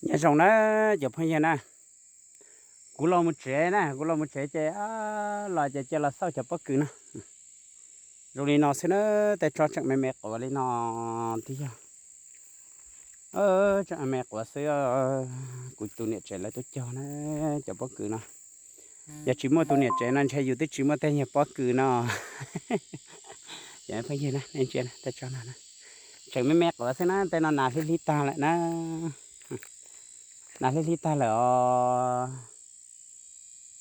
Nyob zoo na cov phooj ywg na, kuv los mus tsev na, kuv los mus tsev ces los ces cia los xauj cov pob kws no. Zoo li no xwb na, tej tsob tseem me me quav li no twb yog, tseem me me quav xwb. Kuv tus niam tsev lawv tuaj cog na, cov pob kws no. Yog tsis muaj tus niam tsev no ntshe yus twb tsis muaj tej nyuag pob kws no. Cov phooj ywg na, nej ntsia tej tsob no na, tseem me me quav xwb na, tej no nas hlib hlib tag lawm na. Nas hlib hlib tag lawm os.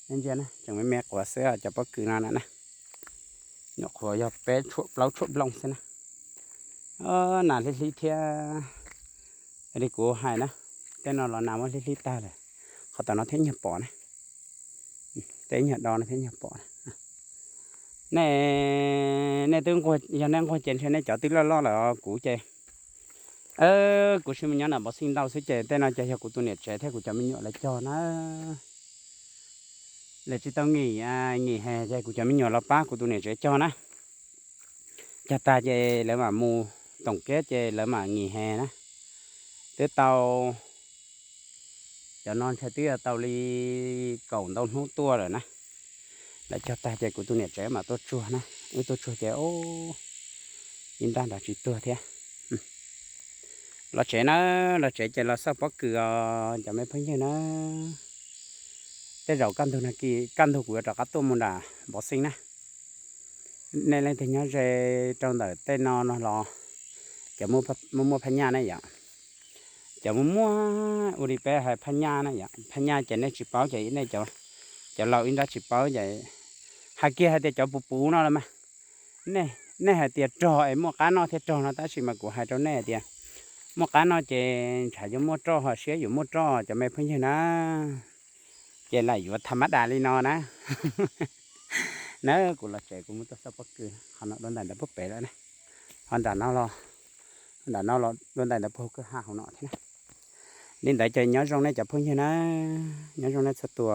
Nej ntsia na, tseem me me quav xwb cov pob kws no na. Nyuam qhuav yog peb tshuam plaub tshuam nplooj xwb na. Nas hlib hlib thiab li kuv hais na, tej no los nas muab hlib hlib tag lawm. Qhov tom no thiab nyuag pom na, tej nyuag do no thiab nyuag pom na. Nej, nej twb nquag, yog nej nquag ces ntshe nej cov twb loj loj lawm os, kuv ces kuv sis mus nyob nram Npov Xeej ntau xwb ces tej no ces yog kuv tus niam tsev thiab kuv cov me nyuam lawv cog na. Lawv tsis tau ngim, ngim hes ces kuv cov me nyuam los pab kuv tus niam tsev cog na. Cog tag ces lawv mam mus toom kiab ces lawv mam ngim hes na. Twb tau, cov no ntshe twb yuav tau li kaum ntau hnub tuaj lawm na. Lawv cog tag ces kuv tus niam tsev mam tuaj tsuag na, wb tuaj tsuag ces ib nrab nrad tsis tuag thiab. Los tsev na, los tsev ces los xauj pob kws os cov me phooj ywg na. Tej zaum kaj ntug, kaj ntug kuv yuav rov qab tuaj mus nram Npov Xeej na. Nej leej twg nyob ze rau ntawm tej no no los, cov muaj muaj phaj nyaj na yom, cov muaj muaj ua li peb hais phaj nyaj na yom, phaj nyaj ces nej tsis paub ces nej cov laus ib nrab tsis paub ces hais kiag hais tias cov puv puv no los mas, nej hais tias rog es muaj qab noj thiab rog no, tab sis mas kuv hais rau nej hais tias muaj qab noj ces ntshav yuav muaj roj ho siab yuav muaj roj cov me phooj ywg na. Ces lam yuav tham mab das li no na. Na, kuv los tsev kuv mus tuaj xauj pob kws, qhov no dua ntais ntawd puag pem lawm na. Ho nram no los, nram no los dua ntais ntawd puag kwj ha hauv no thiab na. Li ntawd ces nyob zoo nej cov phooj ywg na, nyob zoo nej txhua tus.